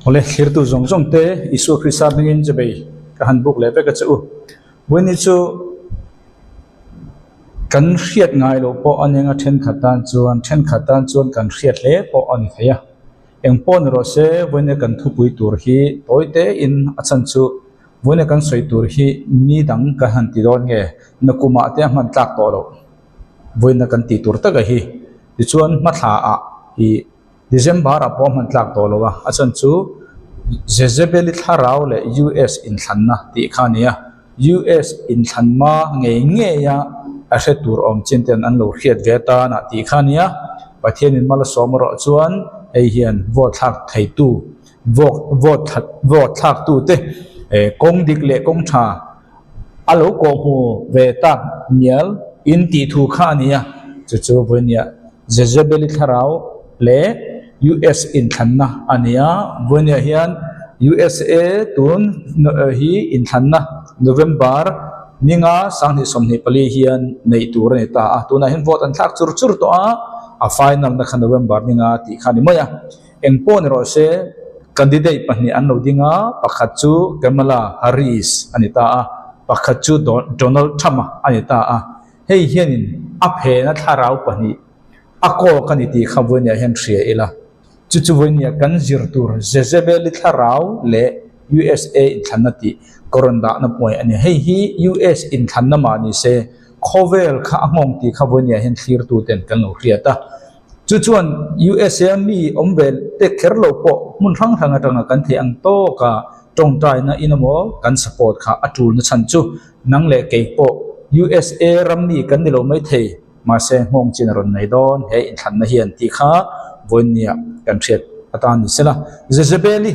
Awle, thlirtu zawng zawng te Isua Krista hmingin chawbei ka han buk leh vek a che u. Vawiini chu kan hriat ngai loh pawh a nia thenkhat tan chuan thenkhat tan chuan kan hriat hle pawh a ni thei a. Eng pawh ni rawh se vawiini kan thupui tur hi tawi tein a chhan chu vawiini kan sawi tur hi mi dang kan han ti dawn nge nakumah te a hman tlak tawh loh vawiina kan tih tur taka hi tichuan hmathla ah ih December ah pawh a hman tlak tawh lo a, a chhan chu Jezebeli thlarau leh US inthlanna tih kha a ni a, US inthlan hma ngei ngei a a hre tur awm chin ten an lo hriat ve atan ah tih kha a ni a, Pathianin mal a sawm erawh chuan hei hian vote thlak theitu vote vote vote thlaktu te kawng dik leh kawng tha a lo kawhhmu ve tak mial in tih thu kha a ni a, chu chu vawinia Jezebeli thlarau leh US inthlanna a ni a, vawinia hian USA tun hi inthlanna November ninga 2024 hian neih tur a ni ta a, tunah hian vote an thlak chur chur tawh a, a final na kha November ninga tih kha a ni mai a. Eng pawh ni rawh se, candidate pahnih an lo ding a, pakhat chu Kamala Harris a ni ta a, pakhat chu Donald Trump a ni ta a. Hei hianin a phena thlarau pahnih a kawk a ni tih kha vawinia hian hria ila. Chu chu vawinia kan zir tur Jezebeli thlarau leh USA inthlanna tih ka rawn dahna puai a ni. Hei hi US inthlanna mah ni se, khawvel kha a nghawng tih kha vawinia hian thlirtuten kan lo hriat a. Chu chuan USA mi awm ve te kher lo pawh hmun hrang hrang atanga kan theih ang tawka tawngtaina in emaw kan support kha a tulna chhan chu nang leh kei pawh USA ram mi kan ni lo mai thei mahse nghawng chin a rawn nei dawn he inthlanna hian tih kha vawinia kan hriat atan ni sela. Jezebeli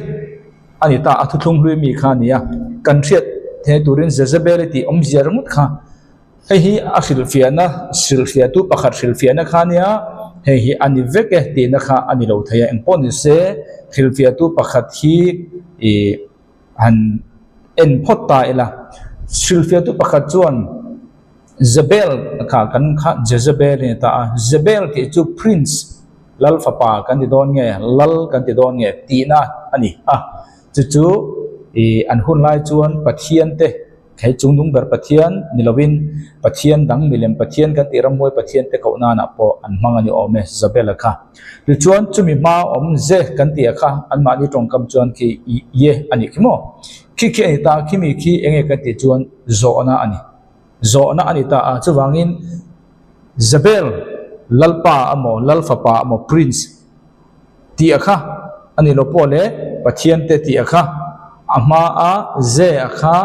a ni ta a thuthlung hlui mi kha a ni a, kan hriat theih turin Jezebeli tih awmzia ringawt kha Hei hi a hrilhfiahna, hrilhfiahtu pakhat hrilhfiahna kha ania, hei hi a ni vek e tihna kha a ni lo thei a, engpawh ni se hrilhfiahtu pakhat hi ih han en phawt ta ila. Hrilhfiahtu pakhat chuan Jebel kha kan kha Jezebel a ni ta a, Jebel tih chu prince lal fapa kan ti dawn nge lal kan ti dawn nge tihna a ni a, chu chu ih an hun lai chuan Pathian te Hei chungnung ber Pathian ni lovin Pathian dang milem Pathian kan tih ramhuai Pathian te koh nanah pawh an hmang a ni awm e, Zabela kha. Tichuan chumi hma awm ze kan tih a kha anmahni tawngkam chuan khi ye a nih khi maw? Khi khi a ni ta, khimi khi enge kan tih chuan zawhna a ni. Zawhna a ni ta a, chuvangin Zabel Lalpa amaw Lalfapa amaw Prince, Tih a kha a ni lo pawh le Pathian te tih a kha a hma a ze a kha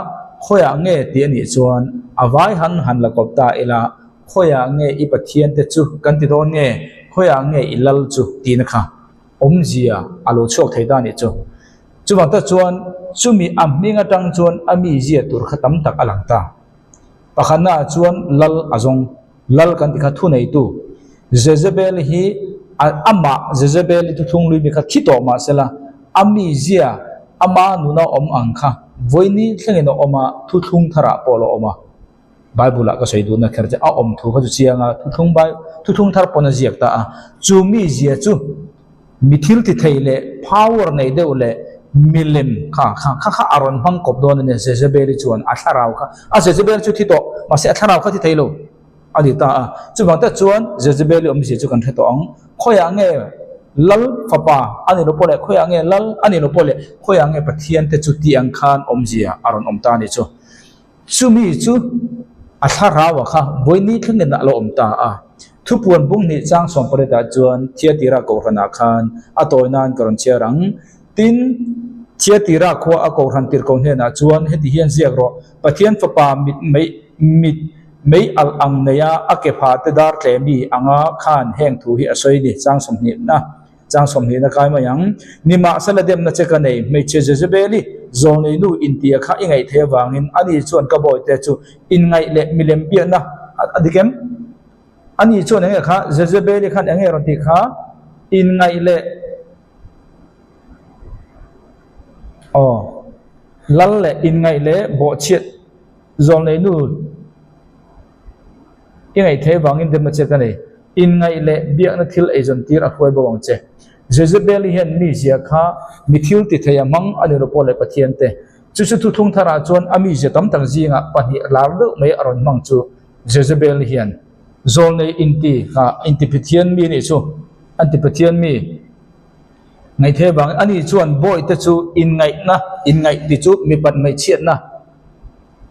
khawiah nge tih a nih chuan a vai han han la kawp ta ila khawiah nge i Pathian te chu kan ti dawn nge khawiah nge i lal chu tihna kha awmzia a lo chhuak thei ta a nih chu. Chuvang tak chuan chumi a hming atang chuan a mizia tur kha tam tak a lang ta. Pakhatna ah chuan lal a zawng. Lal kan ti kha thuneitu Jezebel hi amah Jezebel i thuthlung lui mi kha thi tawh mah sela a mizia ama nuna awm ang kha vawiini thlengin a awm a, thuthlung tharah pawh a lo awm a. Bible ah ka sawi duhna kher che a awm thu kha chu chiang a, thuthlung thuthlung thar pawn a ziak ta a. Chu mizia chu Mi thil ti thei leh power nei deuh leh milem kha kha kha kha a rawn hmang kawp dawn a nia Jezebel-i chuan a thlarau kha a Jezebel chu thi tawh mahse a thlarau kha thi thei lo a ni ta a chuvang tak chuan Jezebel-i awmzia chu kan hre tawh ang khawiah nge lal fapa a ni lo pawh leh khawiah nge lal a ni lo pawh leh khawiah nge Pathian te chu tih ang khan awmzia a rawn awm ta a ni chu. Chumi chu a thlarau a kha vawiini thlengin a lo awm ta a. Thupuan bung hnih chang sawmpariatah chuan Thiatira Kohhranah khan a tawi nan ka rawn chhiar ang. Tin, Thiatira khua a Kohhran tirhkoh hnenah chuan heti hian ziak rawh, Pathian Fapa mit mei mit mei alh ang neia a ke phah te dar tle mi anga khan heng thu hi a sawi ni chang sawmhnihna. Chang sawmhnihna kai mai ang. Nimahsela demna che ka nei, hmeichhe Jezebeli zawlneinu intia kha i ngaih theih avangin ani chuan ka bawihte chu inngaih leh milem biakna a dik em? Ani chuan enge kha Jezebeli khan enge rawn tih kha inngaih leh aw lal leh inngaih leh bawhchhiat zawlneinu I ngaih theih avangin demna che ka nei. Inngaih leh biakna thil eizawn tir a hruai bo ang che. Jezebel-i hian mizia kha mi thil ti thei a hmang a ni lo pawh leh Pathian te. Chu chu thuthlung tharah chuan a mizia tam tak zingah pahnih lar deuh mai a rawn hmang chu Jezebel-i hian zawlnei inti kha inti Pathian mi a nih chu an ti Pathian mi ngaihthei avangin ani chuan bawihte chu inngaihna inngaih ti chu mipat hmeichhiatna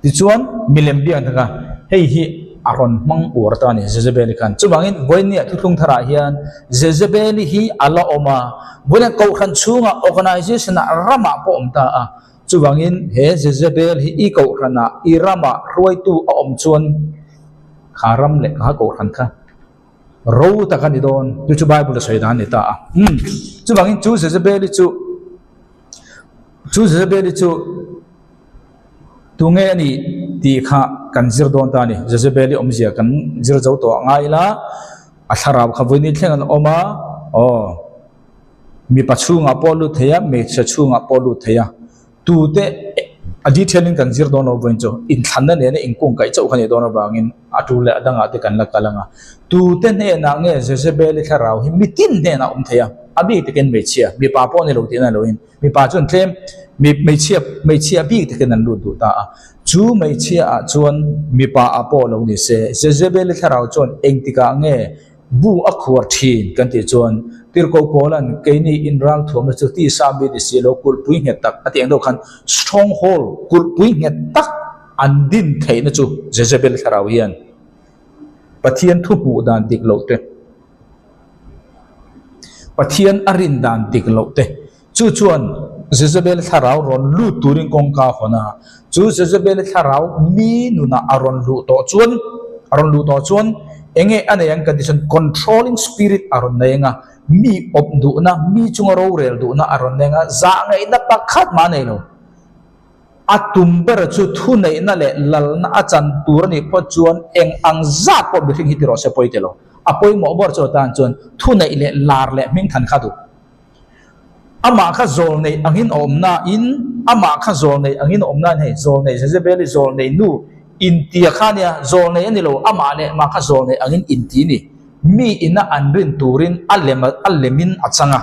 Tichuan, milem biak taka hei hi a rawn hmang uar ta a ni Jezebeli khan. Chuvangin, vawinia thuthlung tharah hian Jezebeli hi a la awm a, vawinia kohhran chhungah organisation-ah ramah pawh a awm ta a. Chuvangin, he Jezebel hi i kohhranah, i ramah hruaitu a awm chuan kha ram leh kha kohhran kha ro tak a ni dawn. Chu chu Bible a sawi dan a ni ta a. Umm. Chuvangin, chu Jezebeli chu, chu Jezebeli chu. Tunge a nih tih kha kan zir dawn ta a ni. Jezebel-i awmzia kan zir zo tawh a ngai ila, a thlarau kha vawiin thleng an awm a, aw, mipa chhungah pawh a lut thei a, hmeichhe chhungah pawh a lut thei a. Tute a detail-in kan zir dawn lo vawiin chu inthlanna nena inkungkaih chauh kha nih dawn avangin a tul leh a dangah te kan la kal ang a. Tute hnenah nge Jezebel-i thlarau hi mitin hnenah a awm thei a, a bik takin hmeichhia, mipa pawh a ni lo tihna loin. Mipa chuan tlem mi hmeichhia hmeichhia bik takin an lut duh ta a. Chu hmeichhia ah chuan mipa ah pawh lo ni se, Jezebel-i thlarau chuan engtikah nge bu a khuar thin kan tih chuan Tirhkoh Paula'n keini inralthuamna chu tisa mi ni si lo kulhpui nghet tak a tih ang deuh khan stronghold kulhpui nghet tak an din theihna chu Jezebel-i thlarau hian Pathian thu hmuh dan dik loh te Pathian a rin dan dik loh te Chu chuan Jezebel thlarau rawn lut turin kawngka a hawn a. Chu Jezebel thlarau mi nunah a rawn luh tawh chuan, a rawn luh tawh chuan enge a nei ang kan tih chuan controlling spirit a rawn nei ang a, mi awp duhna, mi chunga rorel duhna a rawn nei ang a, zahngaihna pakhat mah a nei lo. A tum ber chu thuneihna leh lalna a chan tur a nih phawt chuan eng ang zat pawh mihring hi ti rawh se pawi ti lo. A pawimawh ber chu atan chuan thuneih leh lar leh hmingthan kha duh. Amah kha zawlneih angin a awm nain, amah kha zawlneih angin a awm nain hei zawlneih Jezebel-i zawlneih nu intia kha nia, zawlneih a ni lo, amah leh mah kha zawlneih angin inti ni. Mi ina an rin turin a lem a lemin a chang a.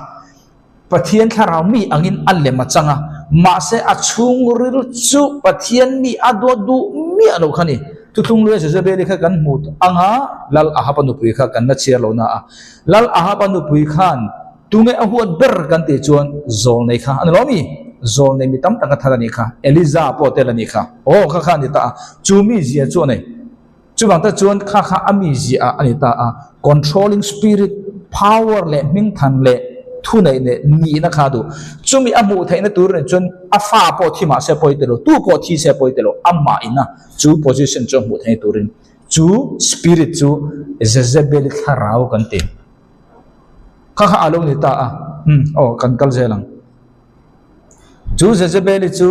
Pathian thlarau mi angin a lem a chang a, mahse a chhungril chu Pathian mi a duat duh miah lo kha ni. Thuthlung luia Jezebel-i kha kan hmu ang a, Lal Ahab-a nupui kha kan la chhiar lo na a. Lal Ahab-a nupui khan Tunge a huat ber kan tih chuan Zawlnei kha a ni lo mi? Zawlnei mi tam tak a thar a nih kha, Eliza pawh tel a nih kha. Aw kha kha a ni ta a, chu mi zia chu a nei. Chuvang tak chuan kha kha a mi zia ah a ni ta a, controlling spirit, power leh hmingthan leh thuneih leh nihna kha a duh. Chumi a hmuh theihna tur nen chuan a fa pawh thi mah se pawi tilo, tu pawh thi se pawi tilo, amah ina chu position chu a hmuh theihna turin chu spirit chu Jezebel-i thlarau kan ti. Kha kha a lo ni ta a, umm aw kan kal zel ang. Chu Jezebel-i chu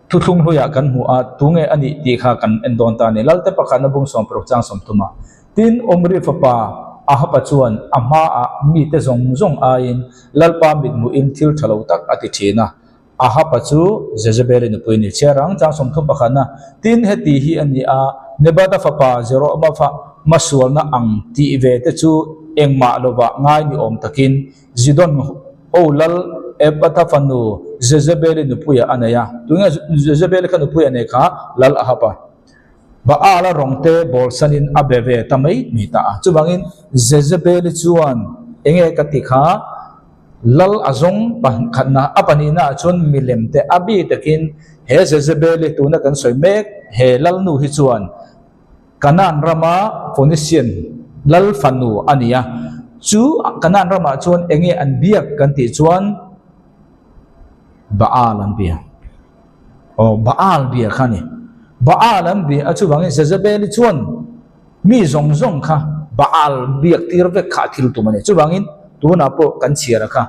thuthlung hluiah kan hmu a, tunge a nih tih kha kan en dawn ta a ni. Lalte pakhatna bung sawmparuk chang sawmthum a. Tin, Omri fapa Ahaba chuan a hmaah mite zawng zawng aiin Lalpa mithmuhin thil tha lo tak a ti thin a. Ahaba chu Jezebel-i nupui a ni. Chhiar ang, chang 30 pakhatna, Tin, heti hi a ni a, Nebata fapa Jeroama fa hmasualna ang tih ve te chu engmah lovah ngai ni awm takin Zidon ho lal Ebatha fanu Jezebel-i nupuiah a nei a. Tunge Jezebel-i kha nupui a nei kha? Lal Ahaba. Baal-a rawng te bawlsanin a be ve ta mai mai ta a. Chuvangin Jezebel-i chuan enge ka ti kha? Lal a zawng pakhatna a pahnihna ah chuan milem te a bi takin he Jezebel-i tuna kan sawi mek he lalnu hi chuan Kanaan rama Phoenician lal fanu a ni a. Chu Kanaan ramah chuan enge an biak kan tih chuan Baal an bia. Aw Baal bia kha a ni. Baal an bia a chuvangin Jezebel-i chuan Mi zawng zawng kha Baal biak tir vek kha a thil tum a ni. Chuvangin tunah pawh kan chhiar a kha.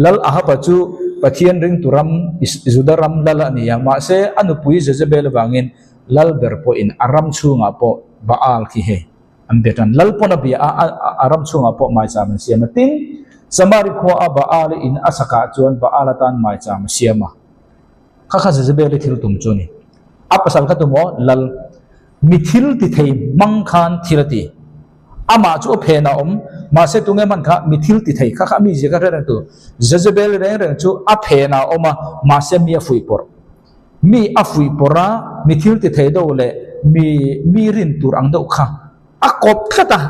Lal Ahaba chu Pathian ringtu ram Juda ram lal a ni a, mahse a nupui Jezebel avangin lal ber pawhin a ram chhungah pawh Baal khi hei an bia tan. Lal pawn a bia a, a ram chhungah pawh maicham an siam a. Tin, Samari khua a Baal-i in a sakah chuan Baal atan maicham a siam a. Kha kha Jezebel-i thil tum chu a ni. A pasal kha tu maw? Lal. Mi thil ti thei hmang khan thil a ti. Amah chu a phen a awm, mahse tunge hman kha mi thil ti thei kha kha mi zia kha hre reng tu. Jezebel reng reng chu a phen a awm a, mahse mi a fuih pawrh. Mi a fuih pawrh a, mi thil ti thei deuh leh mi mi rin tur ang deuh kha a kawp tlat a.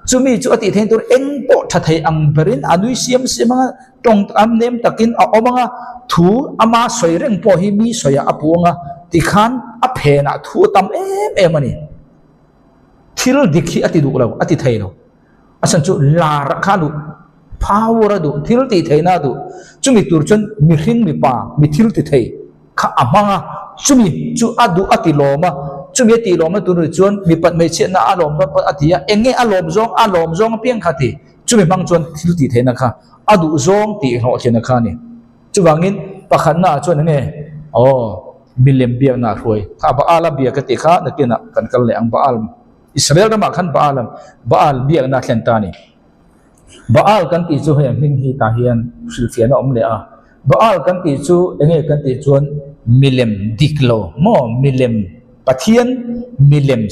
Chumi chu a tih theih tur eng pawh tha thei ang berin a nui siam siam ang a, tawng am nem takin a awm ang a, thu ama sawi reng pawh hi mi sawiah a puang a, tikhan a phenah thu a tam em em a ni. Thil dik hi a ti duh lo, a ti thei lo. A chhan chu lar a kha duh, power a duh, thil tih theihna a duh. Chumi tur chuan mihring mipa, mi thil ti thei kha a hmang a, chumi chu a duh a ti lawm a, chumi a tih lawmna tur ni chuan mipat hmeichhiatna a lawm dawn pawn a ti a, eng nge a lawm zawng, a lawm zawng apiang kha a ti. Chumi hmang chuan thil tih theihna kha a duh zawng tih hlawhtlinna kha a ni. Chuvangin pakhatna ah chuan enge aw milem biakna a hruai kha Baal a bia ka tih kha nakinah kan kal leh ang Baal Israel ramah khan Baal a Baal biakna a thlen ta a ni. Baal kan tih chu hei a hming hi tah hian hrilhfiahna a awm leh a. Baal kan tih chu enge kan tih chuan milem dik lo maw milem Pathian milem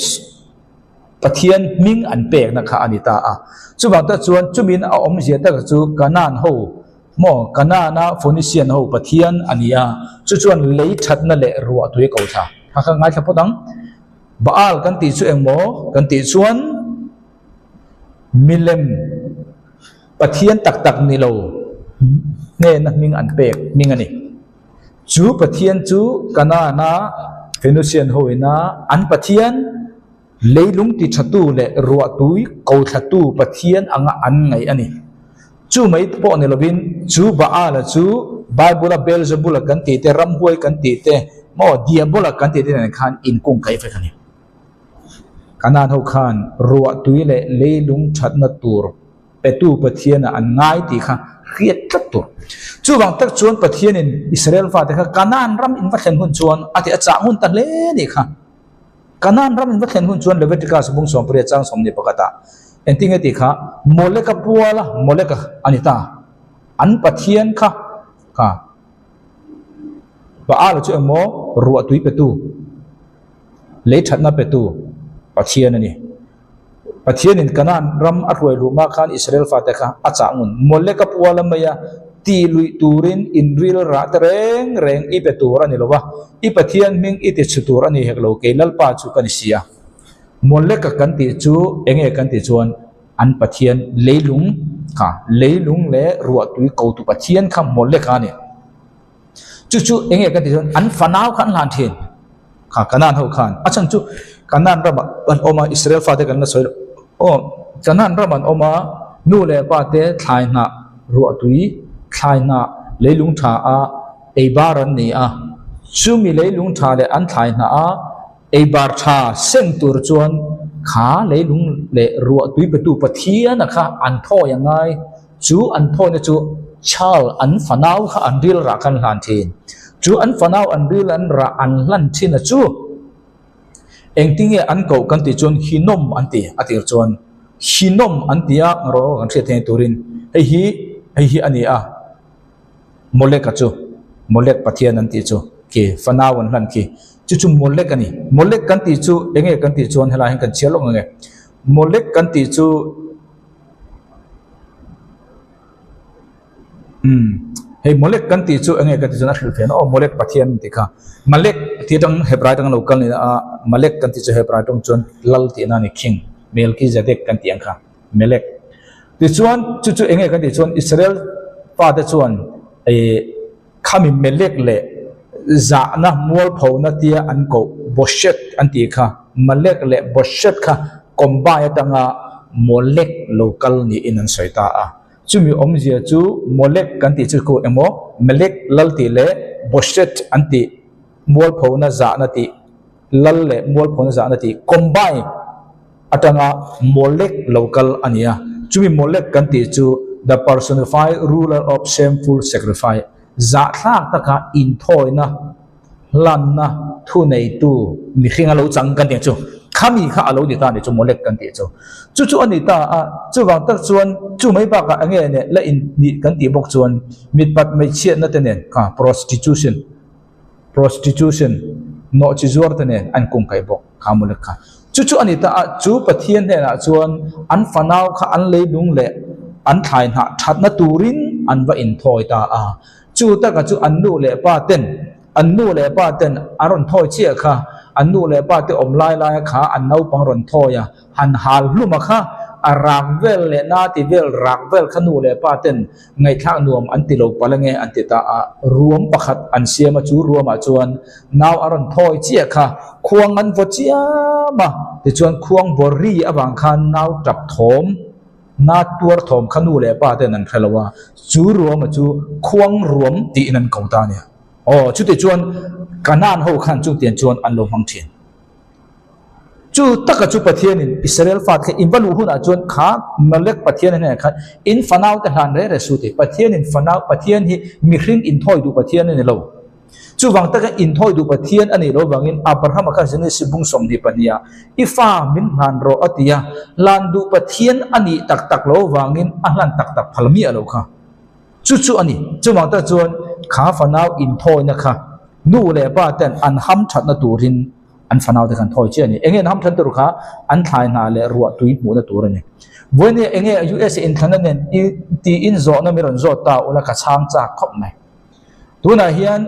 Pathian hming an pekna kha a ni ta a. Chuvang tak chuan chumin a awmzia taka chu Kanaan ho Maw, Kanaana Phoenician ho pathian a ni a, chu chuan lei thatna leh ruah tui a ko thla. Kha kha ngaithla phawt ang. Baal kan tih chu eng maw? Kan tih chuan milem pathian tak tak ni lo hnena hming an pek hming a ni. Chu pathian chu Kanaana Phoenician ho ina an pathian Leilung tithatu leh ruahtui kothlatu Pathian anga an ngaih a ni. Chu mai pawh ni lovin, chu Baala chu Bible-a Beelzebula kan tih te, ramhuai kan tih te, maw Diabola kan tih te nen khan inkungkaih vek a ni. Kanaan ho khan ruahtui leh leilung thatna tur petu Pathianah an ngai tih kha hriat tlat tur. Chuvang tak chuan Pathianin Israel fate kha Kanaan ram in va thlen hun chuan a ti a chah ngun ta hle nih kha. Kanaan ram in va thlen hun chuan Leviticus bung 18 chang 21 ah engtinge tih kha Moleka puala Moleka a ni ta. An Pathian kha kha Baal chu engmaw ruahtui petu, lei thatna petu Pathian a ni. Pathianin Kanaan ram a hruai luh mah khan Israel fate kha a chah ngun. Moleka puala maia ti luih turin inril rah te reng reng i pe tur a ni lo va, i Pathian hming i ti chhu tur a ni hek lo, kei Lalpa chu ka ni si a. Moleka kan tih chu enge kan tih chuan an Pathian leilung kha, leilung leh ruahtui kotu Pathian kha Moleka a ni. Chu chu enge kan tih chuan an fanau kha an hlan thin. Kha Kanaan ho khan a chhan chu Kanaan ramah an awm a, Israel fate kan la sawi lo. Aw Kanaan ram an awm a, nu leh pa te thlai hnah ruahtui thlai hnah leilung tha a ei bar an ni a. Chumi leilung tha leh an thlai hnah a ei bar tha seng tur chuan kha leilung leh ruahtui petu Pathiana kha an thawi a ngai. Chu an thawhna chu chal an fanau kha an ril rah khan hlan thin. Chu an fanau an ril an rah an hlan thin a chu engtinge an koh kan tih chuan Hinnom an ti a tir chuan Hinnom an ti a rawh kan hriat theih turin hei hi hei hi a ni a Molek-a chu Molek Pathian an tih chu khi fanau an hlan khi chu chu Molek a ni. Molek kan tih chu enge kan tih chuan helai hian kan chhiar lawk ang e. Molek kan tih chu. Umm hei Molek kan tih chu enge ka tih chuan a hrilh fiah na aw Molek Pathian an tih kha Malek tih atang Hebrai atang lo kal ni a Malek kan tih chu Hebrai tawng chuan lal tihna a ni king Melkizedek kan tih ang kha Melek tichuan chu chu enge kan tih chuan Israel fate chuan ih Khami Melek leh zahna mualphona tia an koh Boshet an tih kha Malek leh Boshet kha combine atanga Molek lo kal niin an sawi ta a. Chumi awmzia chu Molek kan tih chu khu emaw Melek lal tih leh Boshet an tih mualphona zahna tih lal leh mualphona zahna tih combine atanga Molek lo kal a ni a. Chumi Molek kan tih chu the personified ruler of shameful sacrifice, zahthlak taka inthawina, hlanna, thuneitu mihring a lo chang kan tih chu khami kha a lo ni ta a ni chu Molek kan tih chu. Chu chu a ni ta a, chuvang tak chuan chu mai bakah enge neh la in nih kan tih bawk chuan mitpat hmeichhiatna te nen kha prostitution, prostitution, nawhchi zuar te nen an kungkaih bawk kha Molek kha. Chu chu a ni ta a, chu Pathian hnenah chuan an fanau kha an leilung leh an thlai hnah thatna turin an va inthawi ta a. Chu taka chu an nu leh pa ten, an nu leh pa ten an rawn thawi chiah kha, an nu leh pa te awm lai laia kha an naupang rawn thawi a, han hal hlum a kha, a rak vel leh na ti vel rak vel kha nu leh pa ten ngaihthlak nuam an ti lo palh ange an ti ta a, ruam pakhat an siam a, chu ruamah chuan nau a rawn thawi chiah kha khuang an vaw chiam a, tichuan khuang vaw ri avang khan nau tap thawm, na tuar thawm kha nu leh pa ten an hre lo a, chu ruama chu khuang ruam tiin an ko ta a nia. Aw, chuti chuan Kanaan ho khan chutiang chuan an lo hmang thin. Chu taka chu Pathianin Israel fate kha in va luh hunah chuan kha Molek Pathian a hnenah khan in fanaute hlan reh reh suh tih. Pathianin fanau, Pathian hi mihring inthawi duh Pathian a ni lo. Chuvang taka inthawi duh Pathian a nih loh vangin Abrahama kha Genesis bung 22 ah i fa min hlan rawh a ti a, hlan duh Pathian a nih tak tak loh vangin a hlan tak tak phal miah lo kha. Chu chu a ni. Chuvang tak chuan kha fanau inthawina kha nu leh pa ten an ham thatna turin An fanau te khan thawi chiah a ni. Enge an ham than tur kha an thlai hna leh ruah tui hmuhna tur a ni. Vawinia enge US inthlanna nen i tiin zawhna mi rawn zawt ta ula ka chhang chak khawp mai. Tunah hian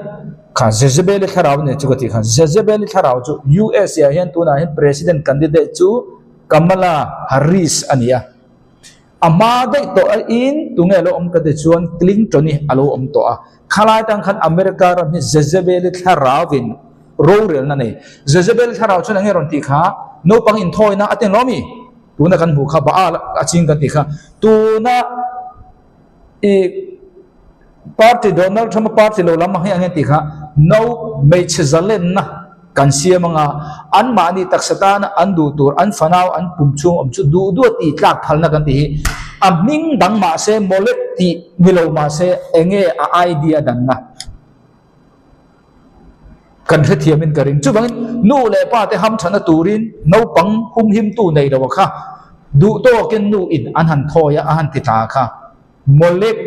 kha Jezebeli thlarau nen chu ka tih khan Jezebeli thlarau chu US ah hian tunah hian President candidate chu Kamala Harris a ni a. A hma daih tawh a in tunge a lo awm ka ti chuan Clinton hi a lo awm tawh a. Khalai tang khan America ram hi Jezebeli thlarauin rorelna nei. Jezebeli thlarau chuan enge rawn tih kha naupang inthawina a ti lawm i? Tuna kan hmuh kha Baal a ching kan tih kha. Tuna i party Donald Trump a party lo lam ang hi enge tih kha no hmeichhe zalenna kan siam anga anmahni taksa tana an duh tur an fanau an pum chhung awm chu duh duh a tih tlak phalna kan tih hi a hming dang mahse Molek tih ni lo mahse enge a idea danna kan hrethiamin ka ring. Chuvangin nu leh pa te hamthana turin naupang humhimtu nei lo kha duh tawkin nu in an han thawi a, a han ti tla kha. Molek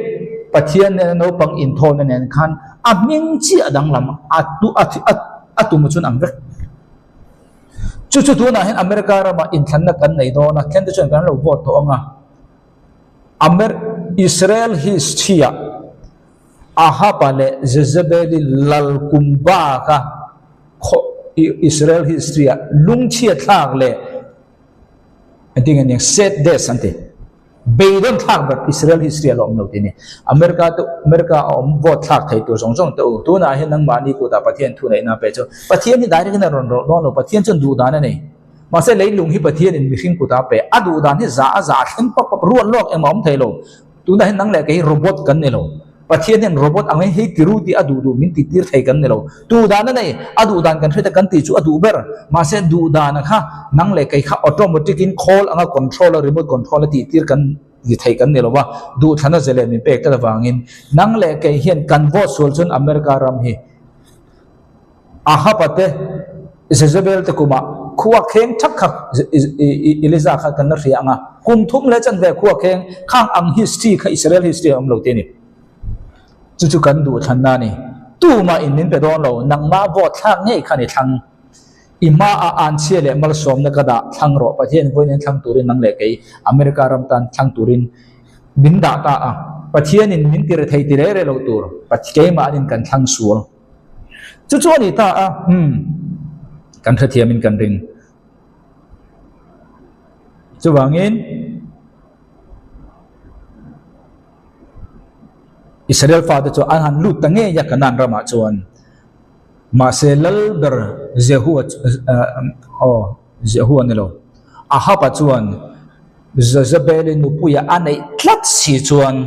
Pathian nena naupang inthawhna nen khan a hming chiah danglam a tu a a a tum chuan ang vek. Chu chu tunah hian America ramah inthlanna kan nei dawn a, then te chuan kan lo vote tawh ang a. Amer Israel history-ah Ahab-a leh Jezebel-i lal kum baka khaw Israel history-ah lungchhiathlak leh engtin nge niang sad days an ti. Beidawn thlak ber Israel history a la awm lo tih a ni. America te America a awm vote thlak thei tur zawng zawng te u. Tunah hian nangmahni kutah Pathian thu neihna a pe chu Pathian hi direct in a rawn rawlh dawn lo. Pathian chuan duh dan a nei. Mahse leilung hi Pathianin mihring kutah a pe. A duh dan hi za a za a thleng pap pap ruat lawk engmah a awm thei lo. Tunah hian nang leh kei hi robot kan ni lo. Pathian hian robot ang hian hei ti ru tih a duh duh min ti tir thei kan ni lo. Tu dan a nei, a duh dan kan hriat a kan tih chu a duh ber. Mahse duh dan a kha nang leh kei kha automatic in khawl anga control a remote control a tih tir kan ti thei kan ni lo va, duhthlan a zelen min pek tlat avangin nang leh kei hian kan vote sual chuan America ram hi A hapa te, Jezebel te kumah khua kheng thak kha Eliza kha kan la hria ang a, kum thum leh chanve khua kheng khang ang history kha Israel history a awm lo ti a ni. Chu chu kan duh thlanna a ni. Tumah in min pe dawn lo, nangmah vote thlak ngei kha ni thlang. I hmaah anchhia leh malsawmna ka dah thlang rawh, Pathian vawiin thlang turin nang leh kei America ram tan thlang turin min dah ta a. Pathianin min ti rethei ti reh reh lo tur, keimahnin kan thlang sual. Chu chu a ni ta a, umm, kan hrethiamin kan ring. Chuvangin, Israel fate chu an han lut ta ngei a Kanaan ramah chuan. Mahse lal ber Jehua aw, Jehua ni lo, Ahaba chuan Jezebeli nupuia a neih tlat si chuan,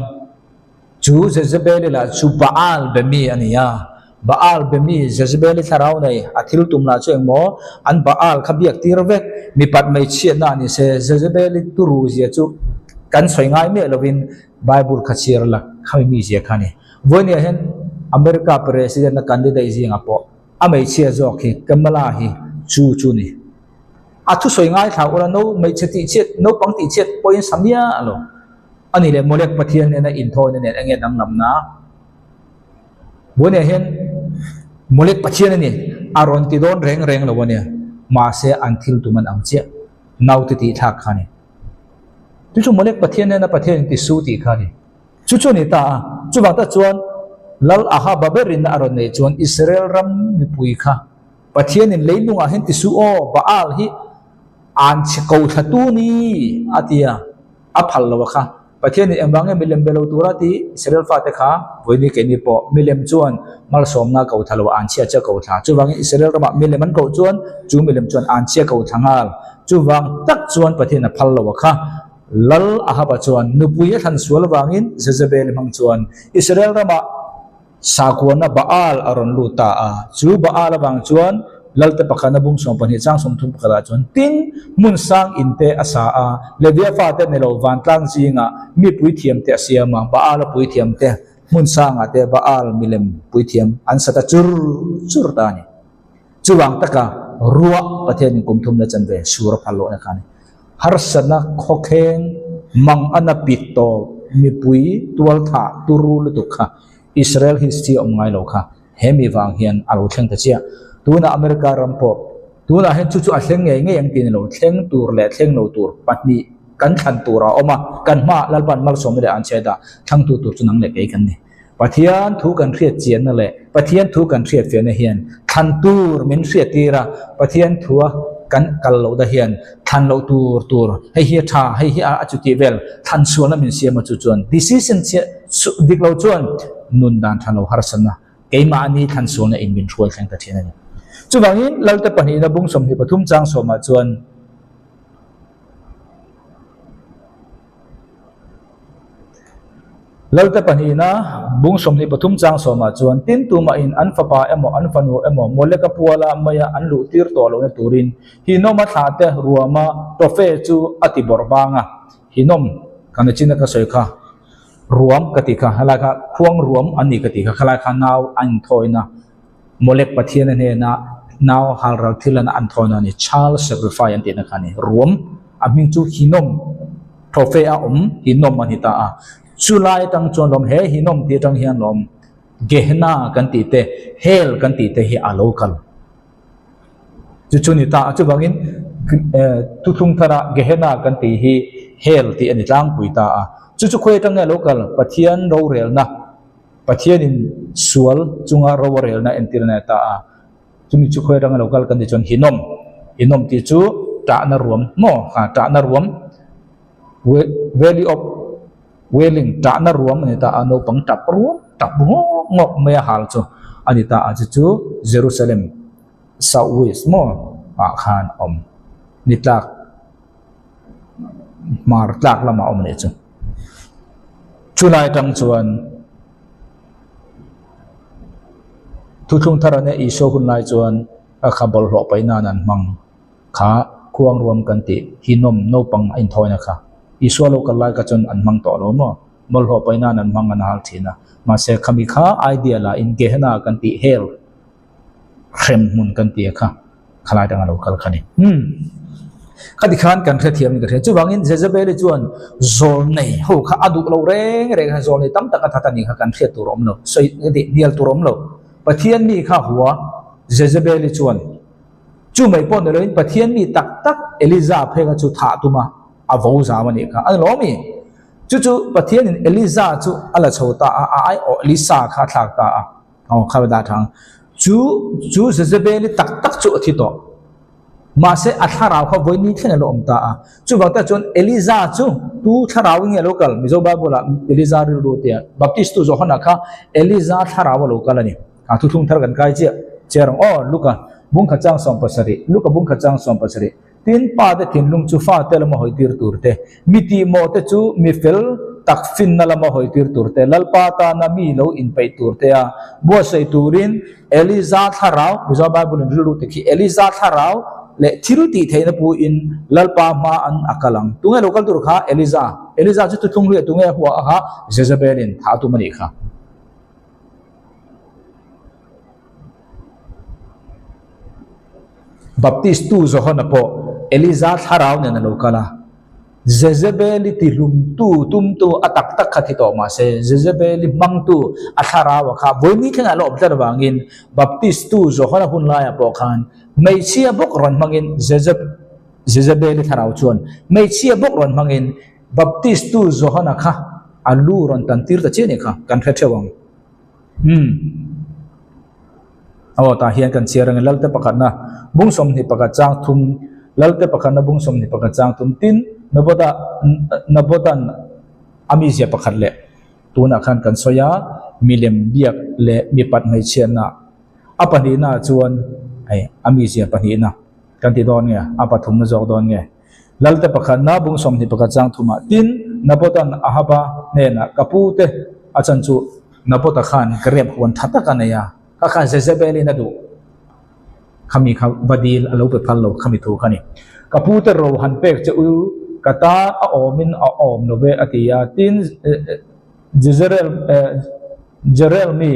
Chu Jezebeli lah chu Baal be mi a ni a. Baal be mi Jezebeli thlarau nei a thil tum lah chu engmaw an Baal kha biak tir vek mipat hmeichhiatna a ni se. Jezebeli turu zia chu kan sawi ngai miah lovin Bible kha chhiar la khami mi zia kha a ni. Vawinia hian America President a candidate zingah pawh a hmeichhia zawk hi Kamala hi chu chu ni. A thusawi ngaithla ula no hmeichhe tihchhiat naupang tihchhiat pawhin sa miah lo. A ni leh Molek Pathian nena inthawina nen enge danglamna? Buaina hian Molek Pathian a ni, a rawn ti dawn reng reng lo a nia. Mahse an thil tum an ang chiah. Naute tih thlak kha a ni. Chu chu Molek Pathian nena Pathian in ti su tih kha a ni. Chu chu a ni ta a. Chuvang tak chuan Lal Ahaba berin a rawn neih chuan Israel ram mipui kha Pathianin leilungah hian ti su aw, Baal hi an chhe ko thla tu ni a ti a, a phal lo a kha. Pathianin engvang nge milem be lo tura ti Israel fate kha vawiini keini pawh milem chuan malsawmna ko thla lo a, an chhia chiah ko thla. Chuvangin Israel ramah milem an koh chuan chu milem chuan an chhia ko thla nghal. Chuvang tak chuan Pathian a phal lo a kha. Lal Ahaba chuan nupui a thlan sual avangin Jezebel hmang chuan Israel ramah Sakuana Baal a rawn lut ta a, chu Baal avang chuan Lalte pakhana bung 12 chang 30 pakhatah chuan tin hmun sang in te a sa a, Levia fate ni lo vantlang zingah mi puithiam te a siam a, Baal a puithiam te hmun sangah te Baal milem puithiam an sa ta chur chur ta a ni. Chuvang taka ruah Pathianin kum thum la chanve sur a phal lohna kha a ni. Harsatna khawkheng mang a na pit tawp mipui tualthah turu lutuk kha Israel history a awm ngai lo kha he mi vang hian a lo thleng ta chiah. Tunah America ram pawh tunah hian chu chu a thleng ngei ngei ang tih a ni lo, thleng tur leh thleng lo tur pahnih kan thlan tur a awm a, kan hmaah Lalpan malsawmna leh an chhet a, thlangtu tur chu nang leh kei kan ni. Pathian thu kan hriat chianna leh Pathian thu kan hriat fiahna hian thlan tur min hriat tir a, Pathian thua kan kal loh dah hian thlan loh tur tur hei hi a tha, hei hi a chu tih vel thlan sualna min siam a chu chuan decision chiah dik lo chuan nun dan tha lo harsatna keimahni thlan sualna in min hruai thleng ta thin a ni. Chuvangin Lalte pahnihna bung 23 chang sawmah chuan. Lalte pahnihna bung 23 chang sawmah chuan tin tumahin an fapa emaw an fanu emaw Moleka puala maia an luh tir tawh lohna turin Hinoma thlahte ruama Tofe chu a ti bawrh vang a. Hinom, ka nachina ka sawi kha, ruam ka ti kha, helai kha khuang ruam an ni ka ti kha, khalai kha nau an inthawina Molek Pathiana hnena nau halral thil an an thawina a ni, child sacrifice an tihna kha a ni. Ruam a hming chu Hinnom Trophy a awm Hinnom a ni ta a. Chu lai atang chuan lawm he Hinnom tih atang hian lawm Gehenna kan tih te, Hell kan tih te hi a lo kal. Chu chu ni ta a, chuvangin thuthlung thara Gehenna kan tih hi Hell tih a ni tlangpui ta a. Chu chu khawi atang nge a lo kal? Pathian rorelna. Pathianin sual chunga ro a relna entir a nei ta a, chumi chu khawi atanga lo kal kan tih chuan Hinnom, Hinnom tih chu tahna ruam maw ha tahna ruam Valley of Wailing tahna ruam a ni ta a, naupang tap ruam tap ngawk ngawk mai a hal chu a ni ta a, chu chu Jerusalem South West maw ah khan a awm ni tlak hmar tlak lamah a awm a nih chu. Chulai atang chuan Thuthlung thar ania Isua hun lai chuan a kha bawlhhlawh paih nan an hmang kha khuang ruam kan tih Hinnom naupang a inthawina kha Isua lo kal lai kha chuan an hmang tawh lo maw bawlhhlawh paih nan an hmang an hal thin a mahse khami kha idea la in Gehenna kan tih hell hrem hmun kan ti a kha khalai dang a lo kal kha ni. Hmm. Khati khan kan hrethiam in ka hria. Chuvangin Jezebeli chuan zawlnei ho kha a duh lo reng reng a, zawlnei tam tak a that a ni kha kan hriat tur a awm lo, sawi ka ti hnial tur a awm lo. Pathian mi kha hua Jezebeli chuan chu mai pawh ni loin Pathian mi tak tak Eliza phei kha chu thah tum a, a vo zam a nih kha. A ni lo mi? Chu chu Pathianin Eliza chu a la chho ta a, a aiawh Elisa kha a thlak ta a. Aw kha dah thang. Chu chu Jezebeli tak tak chu a thi tawh. Mahse a thlarau kha vawi ni thleng a lo awm ta a. Chuvang tak chuan Eliza chu tu thlarau in nge a lo kal? Mizo Bible ah Eliza rilru tia Baptist tu Johana kha Eliza thlarau a lo kal a ni. A thuthlung thar kan kai chiah chiah rang. Aw Luka bungkhat chang 17 Luka bungkhat chang 17 Tin, pa te thinlung chu fa te lama hawi tir tur te, mi tihmawh te chu mi fel tak finna lama hawi tir tur te, Lalpa tana mi lo inpeih tur te a buatsaih turin Eliza thlarau, Mizo Bible in rilru te khi Eliza thlarau leh thil tih theihna puin Lalpa hma an a kal ang. Tunge lo kal tur kha? Eliza. Eliza chu thuthlung hluiah tunge a hua a kha? Jezebel-in thah a tum a nih kha. Baptistu Johana pawh Eliza thlarau nen a lo kal a. Jezebeli tihlumtu tumtu a tak tak kha thi tawh mah se, Jezebeli hmangtu a thlarau a kha vawiini thlengah a la awm tlat avangin Baptistu Johana hun laiah pawh khan hmeichhia bawk rawn hmangin Jezebeli thlarau chuan hmeichhia bawk rawn hmangin Baptistu Johana kha a lu rawn tan tir ta chiah nih kha kan hre theuh ang. Umm. Aw tah hian kan chhiar ang e Lalte pakhatna bung 21 chang thum Lalte pakhatna bung 21 chang thum tin Nabota Nabotan a mizia pakhat leh tunah khan kan sawi a milem biak leh mipat hmeichhiatna a pahnihna chuan hei a mizia pahnihna kan ti dawn nge a pathumna zawk dawn nge. Lalte pakhatna bung 21 chang thumah tin Nabotan Ahaba hnenah ka pu te a chan chu Nabota khan grep huan tha tak a nei a, kha khan Jezebel-in a duh khami kha va dil a lo pe phal lo khami thu kha ni. Ka pu te ro han pek che u ka tan a awmin a awm lo ve a ti a, tin Jezreel Jerel mi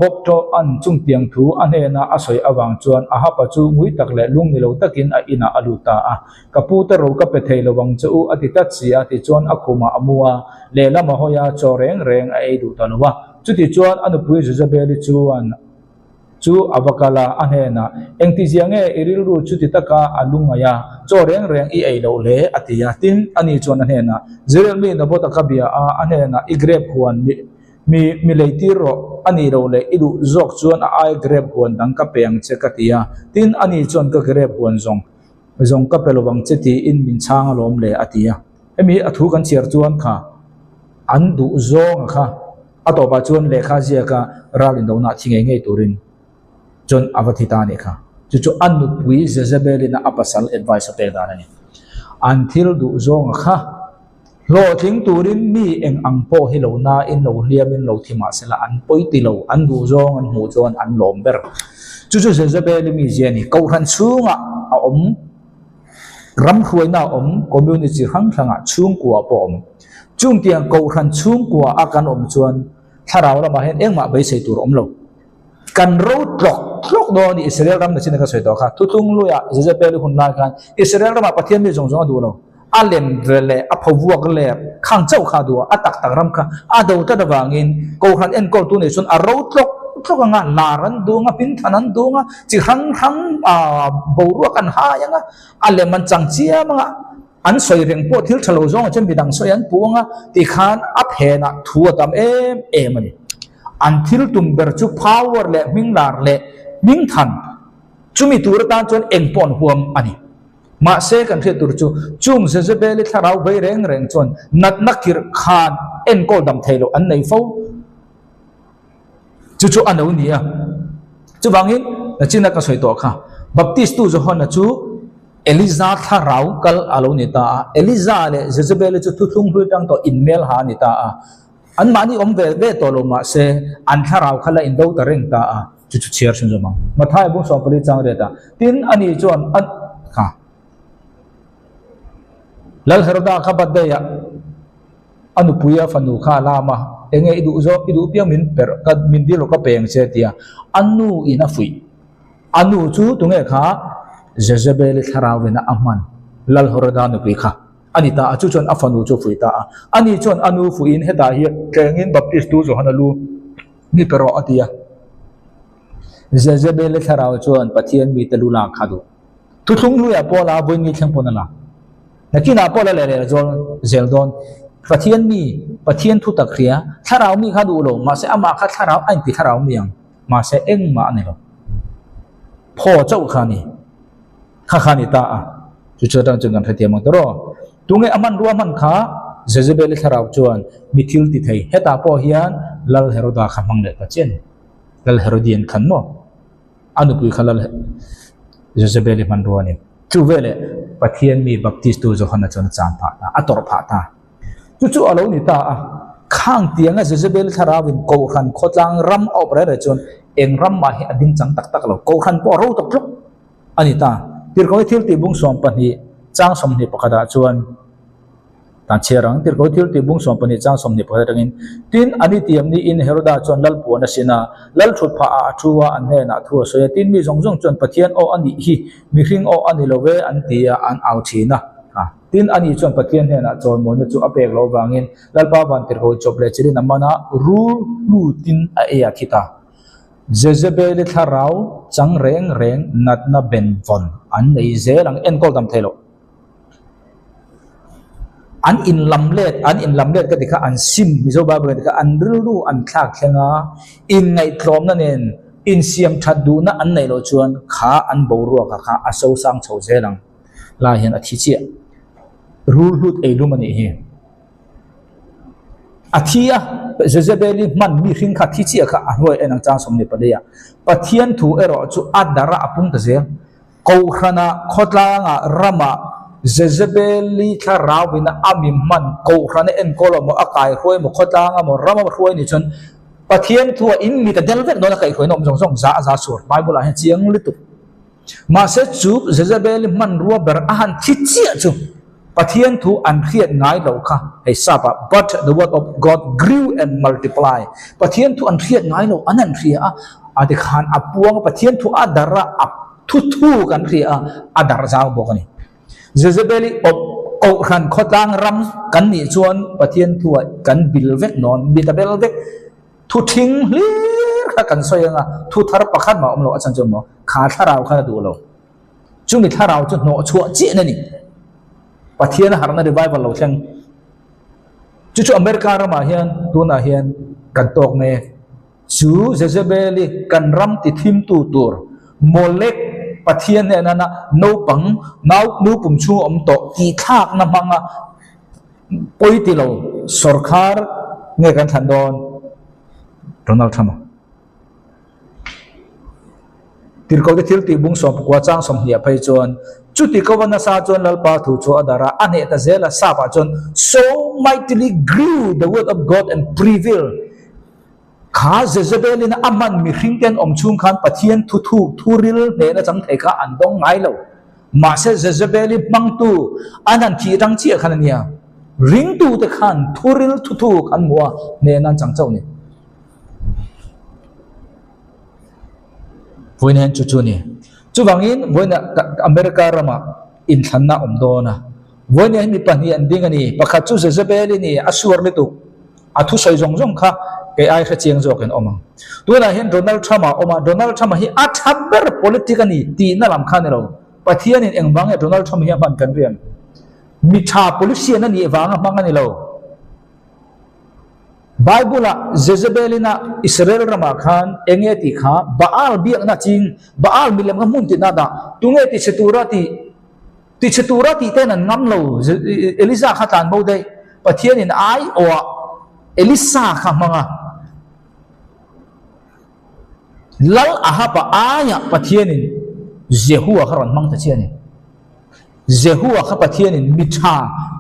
Bobto-a'n chungtiang thu a hnena a sawi avang chuan Ahab-a chu ngui tak leh lung ni lo takin a inah a lut ta a. Ka pu te ro ka pe thei lo ang che u a ti tlat si a, tichuan a khumah a mu a, lehlam a hawi a, chaw reng reng a ei duh ta lo a. Chutichuan a nupui Jezebeli chuan Chu a va kal a, a hnenah, Engtizia nge i rilru chuti taka a lungngaih a, chaw reng reng i ei loh le? a ti a. Tin, ani chuan a hnenah, Zirel mi Nabota ka bia a, a hnenah, I grep huan mi, mi, mi lei tir rawh, a nih loh leh i duh zawk chuan a ai grep huan dang ka pe ang che, ka ti a. Tin, ani chuan ka grep huan zawng, zawng ka pe lo vang che tiin min chhang alawm le, a ti a. Hemi a thu kan chhiar chuan kha an duh zawnga kha A tawpah chuan lehkha ziaka ral indona thi ngei ngei turin chuan a va thi ta a nih kha. Chu chu a nupui Jezebel-in a pasal advice a pek dan a ni. An thil duh zawnga kha hlawhtling turin mi eng ang pawh hi lo nain lo hliamin lo thi mah sela an pawi ti lo, an duh zawng an hmuh chuan an lawm ber. Chu chu Jezebel-i mizia a ni. Kohhran chhungah a awm. Ram hruaina a awm, community hrang hrangah chhungkua pawh a awm. Chungtiang kohhran chhungkua a kan awm chuan thlarau lamah hian engmah beisei tur a awm lo. Kan ro tlawk tlawk dawn a ni, Israel ram nachin a ka sawi tawh kha. Thuthlung luiah Jezebel-i hun lai khan Israel ramah Pathian mi zawng zawng a duh lo. A lem ve leh a phovuak leh khang chauh kha a duh a, a tak tak ram kha a do tlat avangin kohhran enkawltu nei chuan a ro tlawk tlawk anga lar an duh anga, hmingthan an duh anga, chi hrang hrang boruak an hai anga, a lem an chang chiam anga, an sawi reng pawh thil tha lo zawngah chuan midang sawi an puh anga tikhan a phenah thu a tam em em a ni. An thil tum ber chu power leh hminglar leh hmingthan chumi tur atan chuan eng pawh an huam a ni. Mahse kan hriat tur chu chung Jezebeli thlarau vei reng reng chuan natna kirh khan enkawl dam thei loh an nei fo. Chu chu a no ni a. Chuvangin nachina ka sawi tawh kha Baptistu Johana chu Eliza thlarau kal a lo ni ta a. Eliza leh Jezebeli chu thuthlung hlui tang tawh inmel ha a ni ta a. An mahni awm ve ve tawh lo mahse an thlarau kha la indo ta reng ta a. Chu chu chhiar chhun zawm ang. Mathai bung 14 chang riat ah tin ani chuan a kha Lal Heroda kha birthday ah a nupui a fanu kha a lam a, enge i duh zawk i duh piang min perh ka min dil rawh ka peng che tia a nu in a fuih. A nu chu tunge kha Jezebel-i thlarau in a hman Lal Heroda nupui kha a ni ta a, chu chuan a fanu chu a fuih ta a. Ani chuan a nu fuihin hetah hian tlengin Baptist tu Johana lu Mi pe rawh a ti a. Jezebel-i thlarau chuan Pathian mite lu lak kha duh. Thuthlung hluiah pawh la vawi thleng pawn a la. Nakinah pawh la leh leh zawl zel dawn. Pathian mi, Pathian thu tak hria, thlarau mi kha duh lo, mahse amah kha thlarau a inti thlarau mi ang, mahse engmah a ni lo. Phaw chauh kha a ni. Kha kha a ni ta a. Chu chu atang chuan kan hrethiam ang tawh. Tunge a hmanrua hman kha Jezebel-i thlarau chuan mi thil ti thei. Hetah pawh hian Lal Heroda kha hmang leh ta chian. Lal Herodian khan maw? A nupui kha Lal Jezebel-i hmanrua a ni. Chu veleh Pathian mi Baptistu Johana chuan a chan phah ta, a tawrh phah ta. Chu chu a lo ni ta a, khang tianga Jezebel thlarauin Kohhran khawtlang ram a awp reh reh chuan eng ram mah hi a ding chang tak tak lo. Kohhran pawh a ro tak tluk. A ni ta. Tirhkoh thil tih bung 12 chang 21 ah chuan tan chhiar ang. Tirhkoh thil tih bung 12 chang 21 atangin, Tin, a ni tiam niin Heroda chuan lal puan a sin a, lal thut phah ah a thu a, an hnenah thu a sawi a. Tin, mi zawng zawng chuan Pathian aw a nih hi, mihring aw a ni lo ve an ti a, an au thin a. kha. Tin, ani chuan Pathian hnenah chawimawina chu a pek loh avangin Lalpa vantirhkoh chawp leh chilin a man a, rul hlutin a ei a thi ta. Jezebeli thlarau chang reng reng natna benvawn an nei zel ang, enkawl dam thei loh. An inlam let, an inlam let ka ti kha an sim, Mizo Bible in ti kha an rilru an thlak thleng a, inngaihtlawmna nen insiam that duhna an neih loh chuan kha an boruak ah kha a sosang chho zel ang. Lai hian a thi chiah. Rul hlut ei lum a nih hi. A thi a, Jezebeli hman mi hring kha thi chiah kha a hnuai en ang chang 24 ah. Pathian thu erawh chu a darh a, a pung ta zel. Kohhranah, khawtlangah, ramah Jezebeli thlarauin a mi hman kohhrana enkawl emaw, a kaihruai emaw, khawtlang emaw, ram emaw hruai ni chuan Pathian thu ah in mit a del vek dawn a kaihhruaina awm zawng zawng za a za sur Bible ah hian chiang lutuk. Mahse chu Jezebeli hmanrua ber a han thi chiah chu Pathian thu an hriat ngai loh kha hei sap ah But the word of God grew and multiply Pathian thu an hriat ngai loh an han hria a, a ti khan a puang a Pathian thu a darh a, a thu thu kan hria a, a darh zau bawk a ni. Jezebeli awp kohhran khawtlang ram kan nih chuan Pathian thu ah kan bil vek nawn, mit a bel vek. Thu thing hlir kha kan sawi ang a, thu thar pakhat mah awm loh a chan chu maw kha thlarau khan a duh lo. Chumi thlarau chu hnawh chhuah chiah a ni. Pathian a harhna revival lo thleng. Chu chu America ramah hian tunah hian kan tawk mek. Chu Jezebeli kan ram ti thimtu tur Molek Pathian hnenah na naupang nau nu pum chhung awm tawh tihthlakna hmanga pawi ti lo sawrkhar nge kan thlan dawn Donald Trump a. Tirhkohte thil tih bung sawmpakua chang sawmhniah phei chuan, Chuti kova nasa chuan Lalpa thu chu a darh a, a hneh ta zel a, sap ah chuan, So mightily grew the word of God and prevailed. Kha Jezebel-in a hman mihring ten awm chhung khan Pathian thu thuk thu ril hnehna chang thei kha an dawng ngai lo. Mahse Jezebel-i hmangtu an han thih rang chiah khan a nia. Ringtute khan thu ril thu thuk an hmu a, hnehna an chang chauh a ni. Vawiin hian chu chu a ni. Chuvangin vawiin America ramah inthlanna a awm dawn a. Vawiin hian mi pahnih an ding a ni. Pakhat chu Jezebel-i ni, a suar lutuk. A thusawi zawng zawng kha kei ai hre chiang zawkin awm ang. Tunah hian Donald Trump-a awm a, Donald Trump-a hi a tha ber politic a ni tihna lam kha a ni lo. Pathianin engvang nge Donald Trump hi a hman kan rian? Mi tha politician a nih vanga hmang a ni lo. Bible-ah Jezebel-ina Israel ramah khan eng nge tih kha Baal biakna ching, Baal milem kha hmun tihna dah, tunge ti chhe tura tih, ti chhe tura tih ten an ngam lo, Elija kha tlan bo daih, Pathianin ai awah Elisa kha hmang a, Lal Ahab-a aiah Pathianin Jehua kha rawn hmang ta chiah a ni. Jehua kha Pathianin mi tha,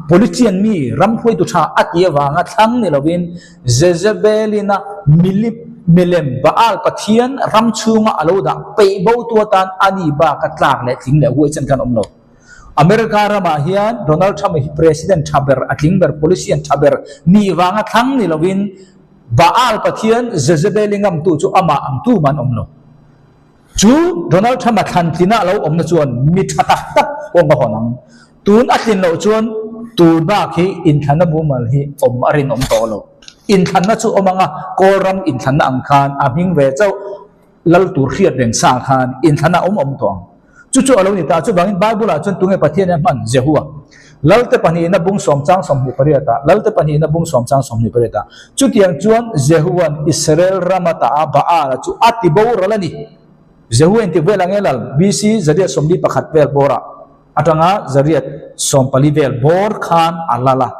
politian mi, ram hruaitu tha a ti avanga thlang ni lovin Jezebel-ina milip, milem, Baal pathian ram chhunga a lo dah peih botu atan a ni baka tlak leh tling leh huai chen khan awm lo. America ramah hian Donald Trump hi president tha ber, a tling ber, politian tha ber nih vanga thlang ni lovin Baal pathian Jezebel-i ngamtu chu amah ang tu man awm lo. Chu Donald Trump-a thlan tlina a lo awmna chuan mi tha tak tak kawng a hawn ang. Tun a tlin loh chuan tur bak hi inthlanna mumal hi awm a rinawm tawh lo. Inthlanna chu awm ang a, Kawlram inthlanna ang khan a hming ve chauh lal tur hriat reng sa khan inthlanna awm awm tawh ang. Chu chu a lo ni ta. Chuvangin Bible-ah chuan tunge Pathian hian hman? Jehua. Lalte pahnihna bung sawm chang 28-ah, Lalte pahnihna bung sawm chang 28-ah. Chutiang chuan Jehua'n Israel rama ta a Baal-a chu a ti boral a ni. Jehu engtik vel ang e lal? BC 141 vel bawrah atanga 140 vel bawr khan a lal a.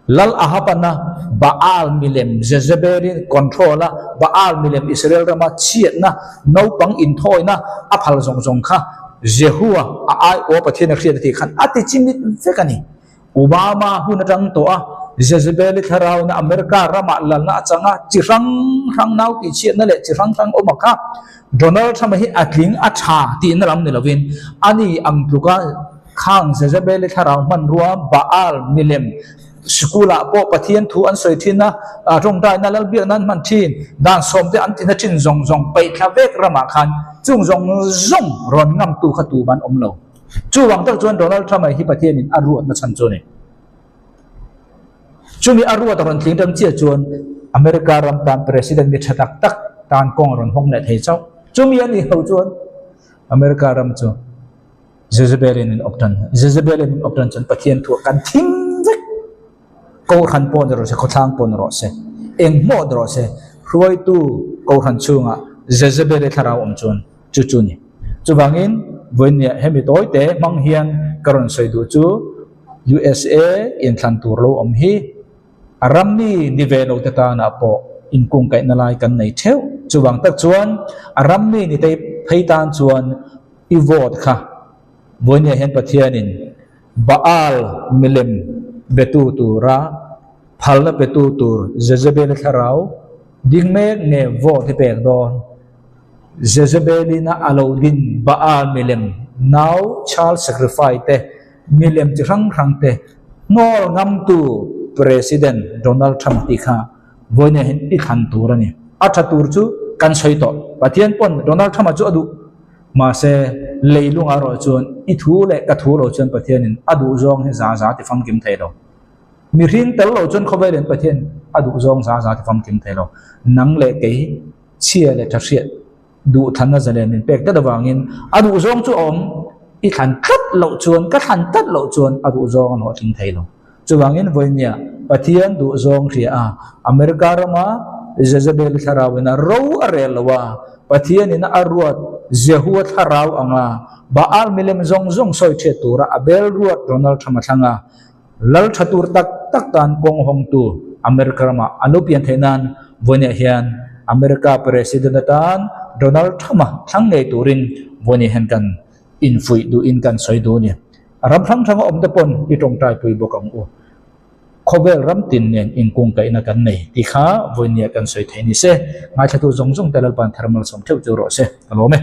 Lal Ahab-ana Baal milem Jezebel-in control a, Baal milem Israel rama chhiatna, naupang inthawina a phal zawng zawng kha Jehua a aiawh Pathian a hriat a tih khan a ti chimit vek a ni. Obama hun atang tawh a, Jezebel-i thlarauina America ramah lalna a chang a, chi hrang hrang nau tihchhiatna leh chi hrang hrang awm a kha Donald Trump-a hi a tling a tha tihna lam ni lovin ani ang tluka Khang Jezebel-i thlarau hmanrua Baal milem sikulah pawh Pathian thu an sawi thin a, tawngtaina lalbiakna an hman thin, dan sawmte an tina thin zawng zawng peih thla vek ramah khan chung zawng zawng rawn ngamtu kha tu ban awm lo. Chuvang tak chuan Donald Trump-a hi Pathianin a ruatna chhan chu a ni. Chumi a ruat a rawn tling ṭang chiah chuan America ram tan President mi ṭha tak tak tan kawng a rawn hawng leh thei chauh. Chumi a nih ho chuan America ram chu Jezebel-in min awp ṭan. Jezebel-in min awp ṭan chuan Pathian thuah kan thim vek. Kohhran pawh ni rawh se, khawthlang pawh ni rawh se, eng hmawh ni rawh se, hruaitu kohhran chhungah Jezebel-i thlarau awm chuan chu chu ni. Chuvangin vawinia hemi tawite hmang hian ka rawn sawi duh chu USA inthlan tur lo awm hi a rammi ni ve lo te tanah pawh inkungkaihna lai kan nei theuh. Chuvang tak chuan a rammi ni te phei tan chuan i vote kha vawinia hian Pathianin Baal milem betu tura phalna petu tur Jezebel-i thlarau ding mek nge vote hi pek dawn? Jezebel-ina a lo din Baal milem nau child sacrifice te milem chi hrang hrang te hnawl ngamtu President Donald Trump tih kha vawiin hian i thlan tur a ni. A tha tur chu kan sawi tawh. Pathian pawn Donald Trump-a chu a duh. Mahse, leilungah erawh chuan i thu leh ka thu lo chuan Pathianin a duhzawng hi za za ti famkim thei lo. Mihring tel lo chuan khawvelin Pathian a duhzawng za za ti famkim thei lo. Nang leh kei chhia leh tha hriat duhthlanna zalen min pek tlat avangin a duhzawng chu a awm. I thlan tlat loh chuan, ka thlan tlat loh chuan a duhzawng a hlawhtling thei lo. Chuvangin vawinia Pathian duhzawng hria a, America rama Jezebel-i thlarauin a ro a rel lo a, Pathianin a ruat Jehua thlarau anga Baal milem zawng zawng sawi ṭhiat tura a bel ruat Donald Trump a thlang a, lal ṭha tur tak tak tan kawng hawngtu America rama a lo pian theih nan vawinia hian America President atan Donald Trump-a thlang ngei turin vawinia hian kan infuih duhin kan sawi duh a ni. Ram hrang hranga awm te pawn i tawngtai pui bawk ang u. Khawvel ram tin nen inkungkaihna kan nei tih kha vawinia kan sawi thei ni se. Ngaithlatu zawng zawng te Lalpa'n thar malsawm theuh chu rawh se. Ka lawm e.